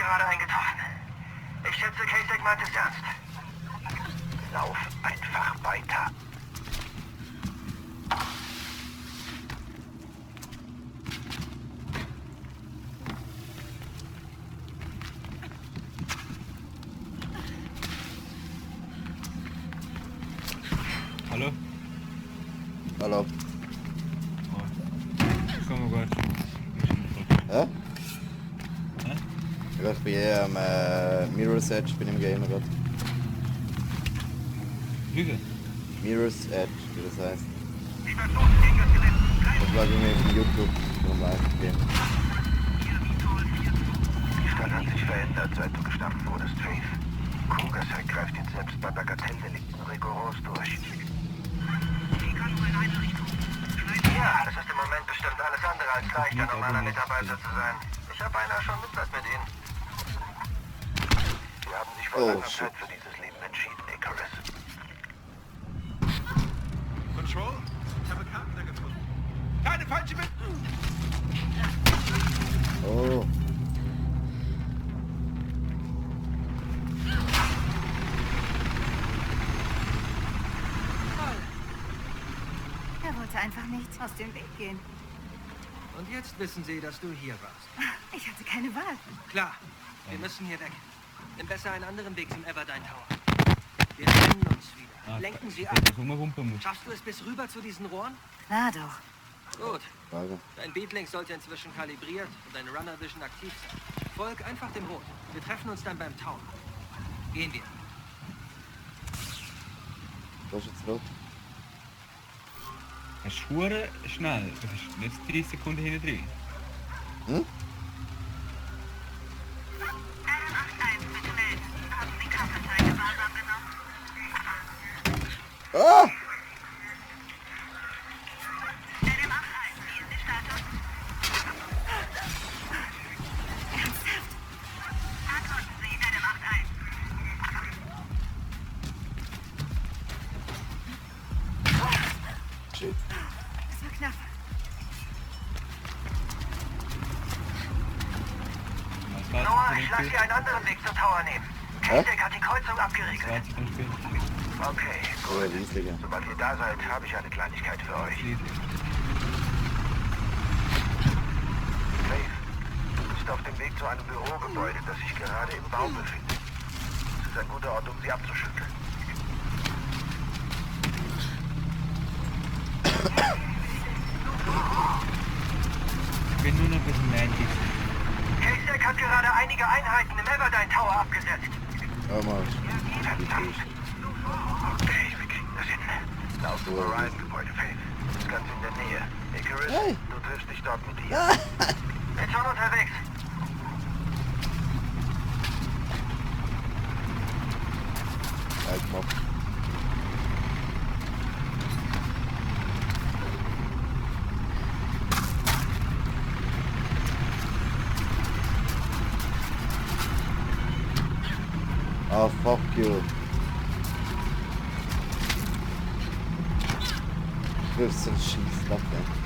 gerade eingetroffen. Ich schätze, Kasek meint es ernst. Lauf einfach weiter. Hallo? Hallo. Oh. Kom maar goed. Hä? Hä? Ja, ich bin eher am Mirror's Edge, bin im Gamer gerade. Lüge? Mirror's Edge, wie das heißt. Die Versuchsgegengelegt. Das war irgendwie von YouTube vom Live-Game. Die Stadt hat sich verändert, seit du gestanden wurdest, Faith. Krugersheim greift ihn selbst bei Bagatelldelikten rigoros durch. Ja, es ist im Moment bestimmt alles andere als leicht, ein normaler Mitarbeiter zu sein. Ich habe beinahe schon Mitleid mit ihnen. Sie haben sich vor langer Zeit für dieses Leben entschieden, Icarus. Control? Ich habe Carpenter gefunden. Keine falsche Mit... Oh. Er wollte einfach nicht aus dem Weg gehen. Und jetzt wissen sie, dass du hier warst. Ich hatte keine Wahl. Klar, wir müssen hier weg. Nimm besser einen anderen Weg zum Everdine Tower. Wir trennen uns wieder. Lenken sie ab. Schaffst du es bis rüber zu diesen Rohren? Klar doch. Gut. Frage. Dein Beatlink sollte inzwischen kalibriert und deine Runner Vision aktiv sein. Folg einfach dem Rot. Wir treffen uns dann beim Tower. Gehen wir. Was ist jetzt rot? Es ist hure schnell. Das ist nicht 30 Sekunden hinten drin. Hm? Ah! Shit. Das war knapp. Noah, ich lasse dir einen anderen Weg zum Tower nehmen. Kasek hat die Kreuzung abgeriegelt. 20 Sekunden später. Okay, Oh, gut. riesiger. Sobald ihr da seid, habe ich eine Kleinigkeit für euch. Faith, du bist auf dem Weg zu einem Bürogebäude, das sich gerade im Bau befindet. Es ist ein guter Ort, um sie abzuschütteln. Ich bin nur noch ein bisschen männlich. Kasek hat gerade einige Einheiten im Everdine Tower abgesetzt. Oh Mann. Verdammt. Okay, wir kriegen das hin. Lauf zum Orion-Gebäude, Faith. Das ist ganz in der Nähe. Icarus, Hey. du triffst dich dort mit ihr. Ah! Bin schon unterwegs. Geil gemacht. Ah, fuck you. Ich will so einen Schießlappen.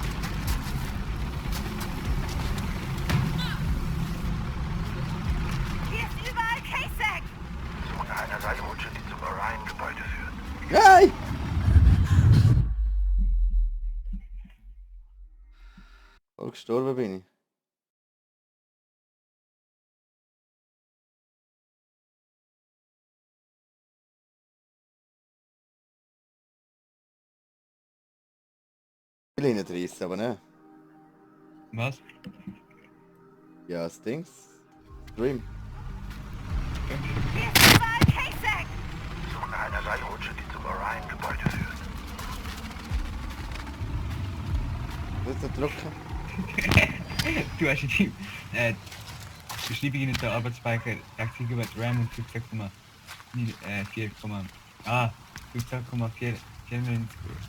Hier ist überall Kasek. Suche nach einer Seilrutsche, die zum Orion-Gebäude führt. Nein! Voll gestorben bin ich. Ich will ihn nicht reissen, aber ne? Was? Ja, das Dings. Dream. Hier ist überall Kasek. Suche nach einer Seilrutsche, die zum Orion-Gebäude führt. Willst du drücken? Du hast die Beschreibung in der Arbeitsspeicher 80 GB RAM und 15,4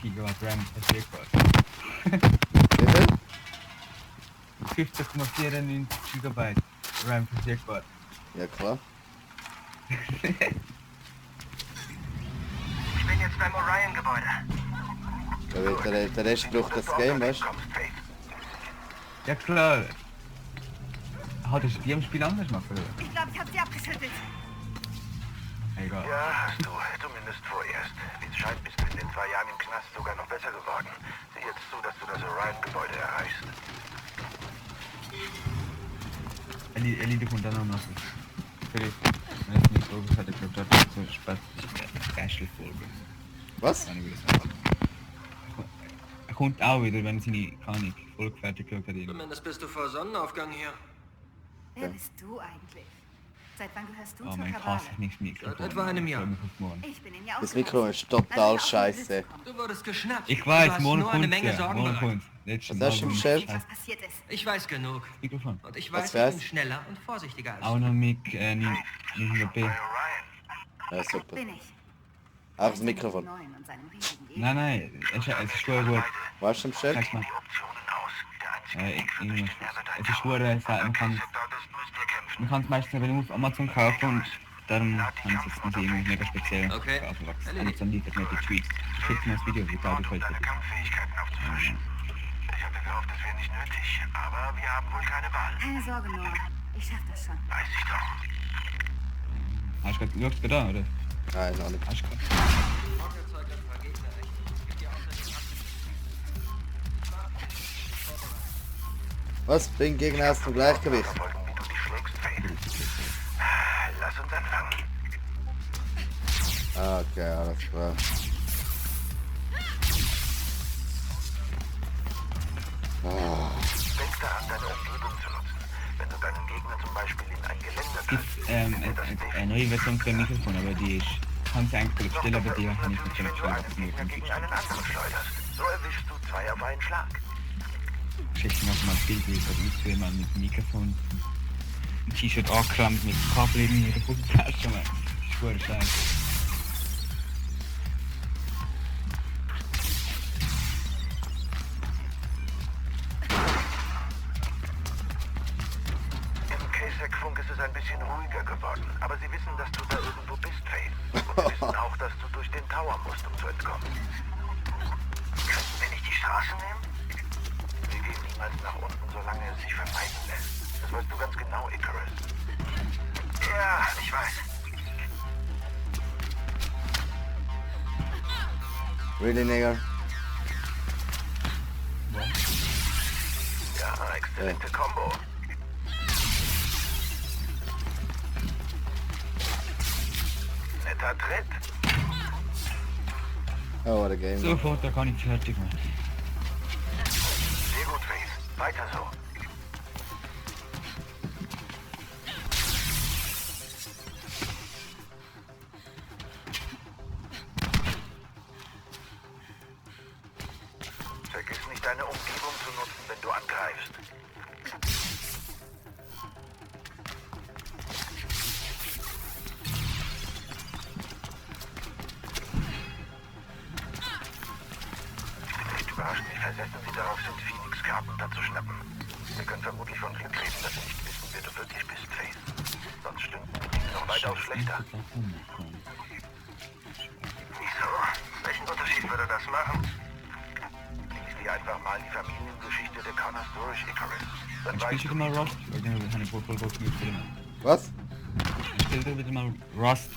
GB RAM verfügbar. Wie viel? 15,94 GB RAM verfügbar. Ja klar. Ich bin jetzt beim Orion-Gebäude. Ja, weil der Rest braucht das Game, weißt du? Kommst, Faith. Ja klar. Hat das die am Spiel anders gemacht, oder? Ich glaube, ich habe sie abgeschüttelt. Egal. Ja, hast du. Zumindest vorerst. Wie es scheint, bist du in den 2 Jahren im Knast sogar noch besser geworden. Sieh jetzt zu, dass du das Orion-Gebäude erreichst. Ellie, du kommst dann noch nach. Philipp, wenn es nicht so ist, hat er glaube dort so Special-Folge. Was? Kann ich wieder sagen. Er kommt auch wieder, wenn seine Folge fertig geschaut hat. Zumindest bist du vor Sonnenaufgang hier. Wer bist du eigentlich? Seit wann gehörst du Oh zur mein Kabale? Gott, nicht Mikrofon. Seit etwa einem Jahr. Ich bin in ihr Das Mikro ist total scheiße. Du wurdest geschnappt. Ich Du weiß, hast morgen nur eine kommt Menge ja. Sorgen Morgen bereit. kommt. Letztes Was hast du Mal im kommt- Schild? Was passiert ist. Ich weiß genug. Mikrofon. Und ich Was weiß, wär's? ich bin schneller und vorsichtiger als Auch du. noch mit, nicht mehr B. Bei Orion. Ja, super. Bin ich. Auch das Mikrofon. Neun und seinem riesigen Ego. Nein, es ist schon gut. Weißt du im Schild? Sag's mal. Die Optionen aus. Der einzige Irgendwas. Weg wäre dein Es ist schon, man kann Dort ist, müsst ihr kämpfen. man kann es meistens aber nur auf Amazon kaufen und darum haben sie jetzt nicht irgendwie mega speziell Okay. aufgewachsen. Amazon liefert mir die Tweets. Ich schicke mir das Video, wie klar die heute Deine Kampffähigkeiten aufzufrischen. Ich hatte gehofft, das wäre nicht nötig. Aber wir haben wohl keine Wahl. Keine Sorge, Noah. Ich schaff das schon. Weiß ich doch. Hast du gerade geschaut, da, oder? Nein, noch nicht. Hast du gerade? Was? Bring Gegner aus dem Gleichgewicht. Verfolgen, wie du dich schlägst, Faith. Lass uns anfangen. Ah, okay, alles klar. Denk daran, deine Umgebung zu nutzen. Wenn du deinen Gegner zum Beispiel in ein Geländer Es gibt eine neue Version für Mikrofon, aber die ist, kannst du eigentlich bestellen, aber die kann ich nicht wenn du einen Gegner bestellen. gegen einen anderen schleuderst. So erwischst du 2 auf einen Schlag. Schick mir mal ein Bild, wie ich heute jemand mit dem Mikrofon ein T-Shirt angeklemmt mit Kabel in ihrer Hosentasche, man. Das ist voll scheiße. Im Kasek-Funk ist es ein bisschen ruhiger geworden. Aber sie wissen, dass du da irgendwo bist, Faith. Und sie wissen auch, dass du durch den Tower musst, um zu entkommen. Könnten wir nicht die Straße nehmen? Wir gehen niemals nach unten, solange es sich vermeiden lässt. Das weißt du ganz genau, Icarus. Ja, ich weiß. Really, nigger? Ja, exzellente Combo. Netter Tritt. Oh, what a game. Sofort, da kann ich fertig machen. Sehr gut, Faith. Weiter so. Vergiss nicht, deine Umgebung zu nutzen, wenn du angreifst. Nicht überrascht, wie versessen sie darauf sind, Phoenix Carpenter zu schnappen. Wir können vermutlich von Glück reden, dass sie nicht wissen, wer du wirklich bist, Faith. Sonst stünden die Dinge noch weitaus schlechter. Wieso? Welchen Unterschied würde das machen? Lies dir einfach mal die Familiengeschichte der Connors durch, Icarus. Dann Spielst weißt du du, wieder mal Rust? Oder habe ich voll Bock gespielt? Was? Spielst du wieder mal Rust?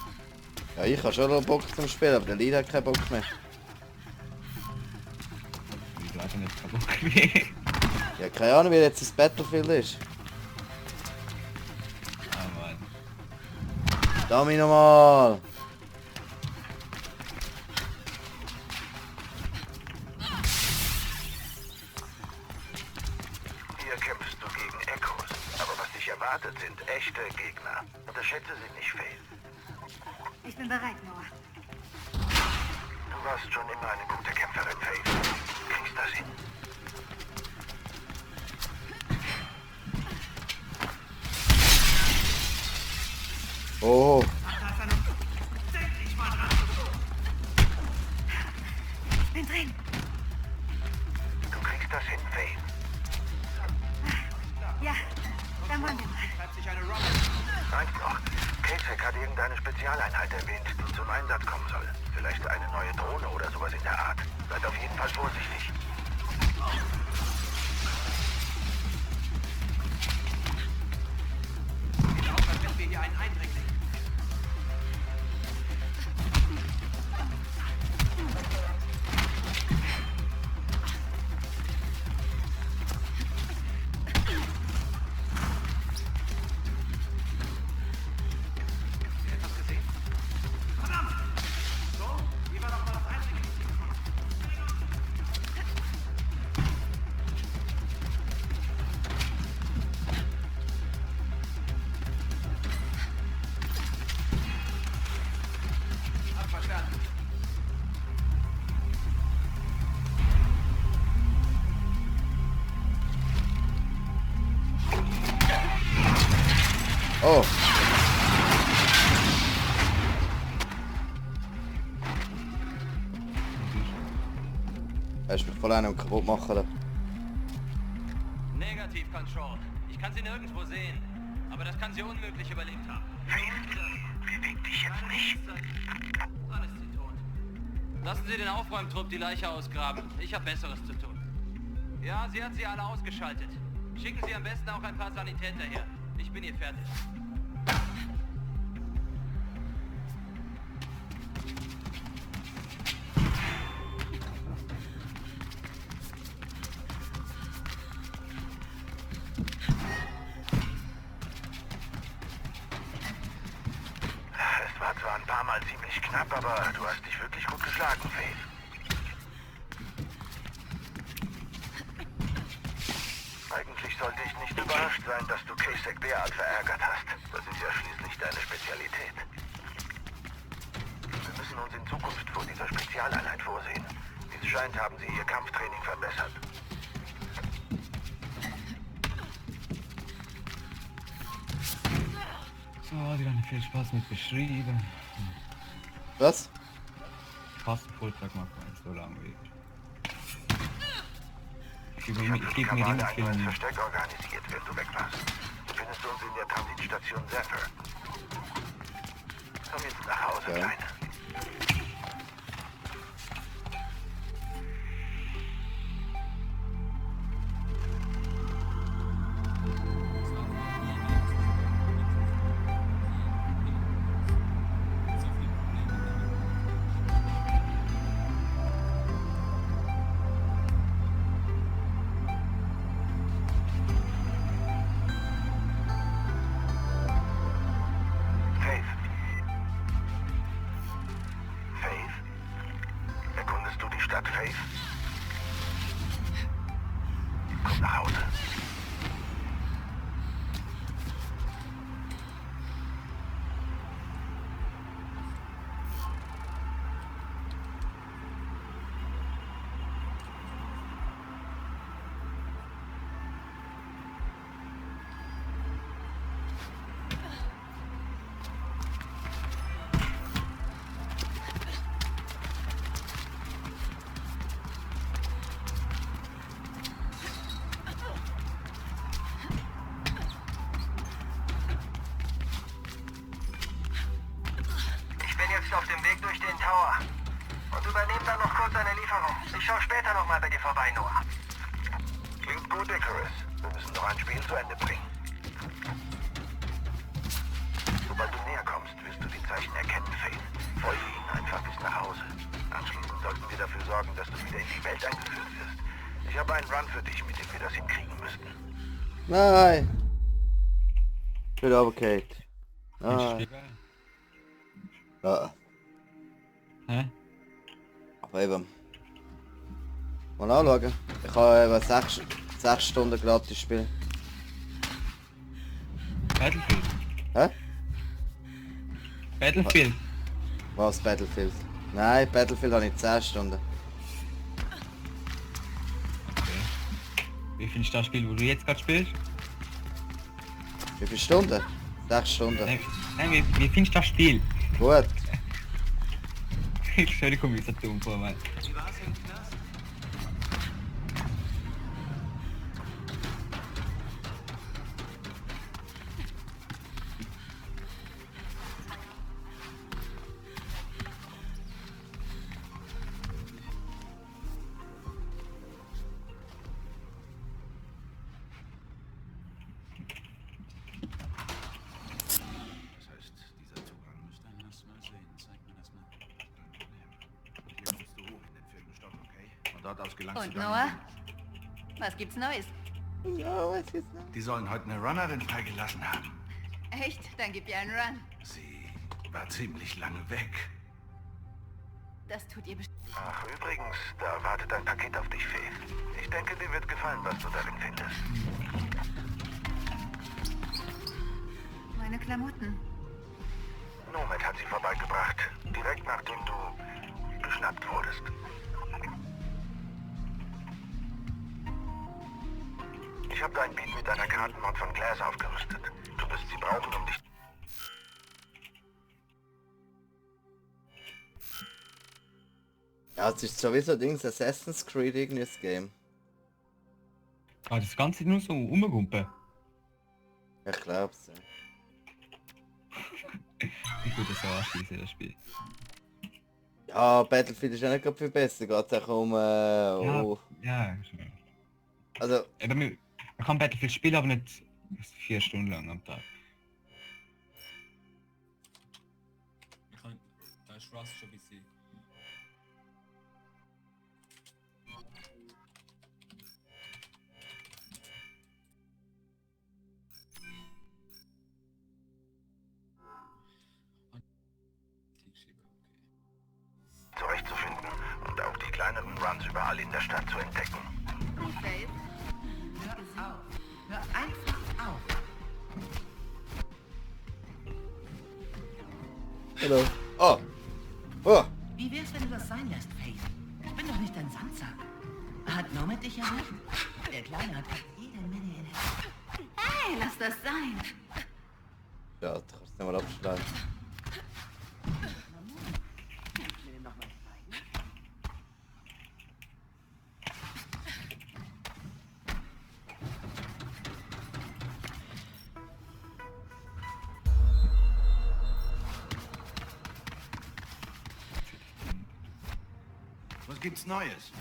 Ja, ich habe schon noch Bock zum Spielen, aber der Lied hat keinen Bock mehr. Ich weiß nicht, kein Bock mehr. Ja, keine Ahnung, wie jetzt das Battlefield ist. Ah, Mann. Dami nochmal! hier kämpfst du gegen Echos. Aber was dich erwartet, sind echte Gegner. Unterschätze sie nicht, Faith. Ich bin bereit, Noah. Du warst schon immer eine gute Kämpferin, Faith. Du kriegst das hin. Oh, Ich bin drin. Du kriegst das hin, Faith. Ja, dann wollen wir mal. Eins noch. Kasek hat irgendeine Spezialeinheit erwähnt, die zum Einsatz kommen soll. Vielleicht eine neue Drohne oder sowas in der Art. Seid auf jeden Fall vorsichtig. Oh. Er ist mich voll einem kaputt machen. Da. Negativ, Control. Ich kann sie nirgendwo sehen. Aber das kann sie unmöglich überlebt haben. Beweg dich jetzt nicht. Dann ist sie tot. Lassen Sie den Aufräumtrupp die Leiche ausgraben. Ich habe Besseres zu tun. Ja, sie hat sie alle ausgeschaltet. Schicken Sie am besten auch ein paar Sanitäter her. Ich bin hier fertig. Es war zwar ein paar Mal ziemlich knapp, aber du hast dich wirklich gut geschlagen, Faith. Eigentlich sollte ich nicht überrascht sein, dass du Kasek derart verärgert hast. Das ist ja schließlich deine Spezialität. Wir müssen uns in Zukunft vor dieser Spezialeinheit vorsehen. Wie es scheint, haben sie ihr Kampftraining verbessert. So, die haben viel Spaß mit beschrieben. Was? Fast einen Vortrag machen, weil es so langweilig. Ich Ich gebe habe mir für die die Kameraden Dinge ein neues viel. Versteck organisiert, wenn du weg warst. Du findest uns in der Transitstation Zephyr. Komm jetzt nach Hause, Okay. Kleine. Faith. Faith? Erkundest du die Stadt, Faith? Komm nach Hause. Ich bin jetzt auf dem Weg durch den Tower. Und übernehme dann noch kurz eine Lieferung. Ich schaue später noch mal bei dir vorbei, Noah. Klingt gut, Icarus. Wir müssen noch ein Spiel zu Ende bringen. Sobald du näher kommst, wirst du die Zeichen erkennen, Faith. Folge ihnen einfach bis nach Hause. Anschließend sollten wir dafür sorgen, dass du wieder in die Welt eingeführt wirst. Ich habe einen Run für dich, mit dem wir das hinkriegen müssten. Nein! Ich bin runtergefallen. Nein. Ja, Hä? aber eben. Mal anschauen. Ich habe eben 6 Stunden gratis spielen. Battlefield. Hä? Battlefield. Was, Battlefield? Nein, Battlefield habe ich 10 Stunden. Okay. Wie findest du das Spiel, wo du jetzt gerade spielst? Wie viele Stunden? 6 Stunden. Nein, wie findest du das Spiel? Gut. Ich stelle mich so dumm vor, Mann. Wie war's im Knast? Das heißt, dieser Zugang müsste ein erstmal sehen. Zeig mir das mal. Hier kommst du hoch in den 4. Stock, okay? Von dort aus gelangst Und du dann... Noah? Was gibt's Neues? Ja, was ist das? Die sollen heute eine Runnerin freigelassen haben. Echt? Dann gib ihr einen Run. Sie war ziemlich lange weg. Das tut ihr bestimmt. Ach, übrigens, da wartet ein Paket auf dich, Faith. Ich denke, dir wird gefallen, was du darin findest. Meine Klamotten. Nomad hat sie vorbeigebracht, direkt nachdem du geschnappt wurdest. Ich habe dein Beat mit deiner Kartenmod von Glass aufgerüstet. Du wirst sie brauchen, um dich... Ja, es ist sowieso Dings Assassin's Creed irgendwie das Game. Ah, das Ganze nur so rumgumpen. Ich glaub's. Ja. Ich würde das auch anschließen, das Spiel. Ja, Battlefield ist ja nicht gerade viel besser, geht's auch um... oh. Ja. Also, Man kann Battlefield spielen, aber nicht 4 Stunden lang am Tag. Da ist Rust schon ein bisschen... zurechtzufinden und auch die kleineren Runs überall in der Stadt zu entdecken. Faith, Hör auf. Hör einfach auf. hallo. Oh. Oh. Wie wär's, wenn du das sein lässt, Faith? Ich bin doch nicht dein Sandsack. Hat Nomad dich erwischt? Der Kleine hat fast jede Menge in der... hey, lass das sein. Ja, du kannst nicht mal abschlagen. Was gibt's Neues?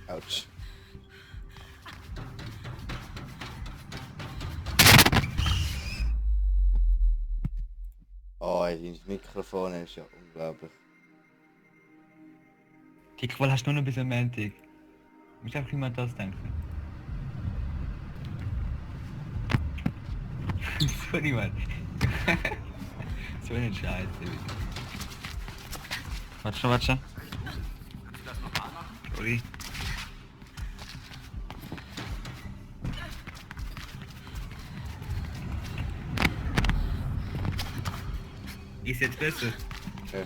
Autsch. Oh, ey, das Mikrofon ist ja unglaublich. Die Qual hast du nur noch bis am Montag. Du musst einfach immer an das denken. So niemand. So eine Scheiße. Warte schon, warte schon. Kannst du das nochmal machen? Sorry. Ist jetzt besser? Okay.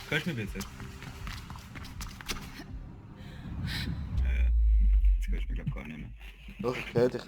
Hörst du mich besser? Jetzt hörst du mich glaub gar nicht mehr. Doch, ich höre dich.